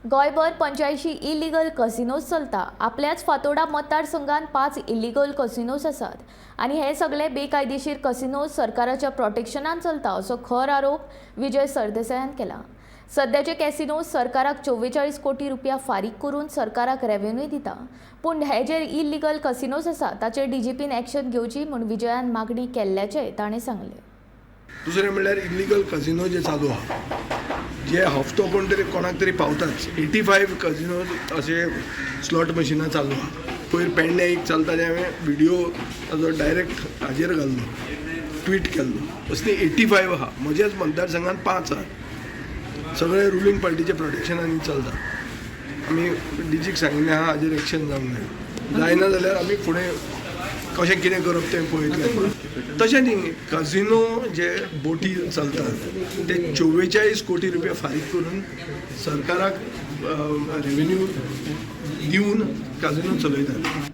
गोंयभर 85 illegal casinos चलता. आपल्याच फातोडा मतदारसंघात 5 इलिगल कसिनोज आसात आनी हे सगळे बेकायदेशीर कसिनोज सरकाराच्या प्रोटेक्शनान चलता असो खर आरोप विजय सरदेसायान केला. सद्याचे कॅसिनोज सरकाराक 44 कोटी रुपया फारीक करून सरकाराक रेव्हेन्यू दिता, पूण हे जे इलिगल कसिनोज आसा ताचेर डीजीपीन एक्शन घेवची म्हूण विजयान मागणी केल्ल्याचें ताणें सांगलें. दुसरें म्हणल्यार इलिगल कझिनो जे चालू आहा, जे हफ्तो कोण तरी कोणाक तरी पावताच. 85 कझिनो अशे स्लॉट मशिनां चालू आहा. पयर पेडण्या एक चलता तें हांवें व्हिडियो ताजो डायरेक्ट हाजेर घाल्लो, ट्वीट केल्लो. असली 85 आहा. म्हज्याच मतदारसंघात 5 आहा. सगळे रुलींग पार्टीच्या प्रोटेक्शनान चलता. आमी डीजीक सांगिल्लें आहा, हाजेर एक्शन जावंक जाय. जायना जाल्यार आमी फुडें कशें कितें करप तें पळयतलें. तशें न्ही, कझिनो जे बोटी चलतात ते 44 कोटी रुपया फारीक करून सरकाराक रेवेन्यू दिवन काजिनो चलयतात.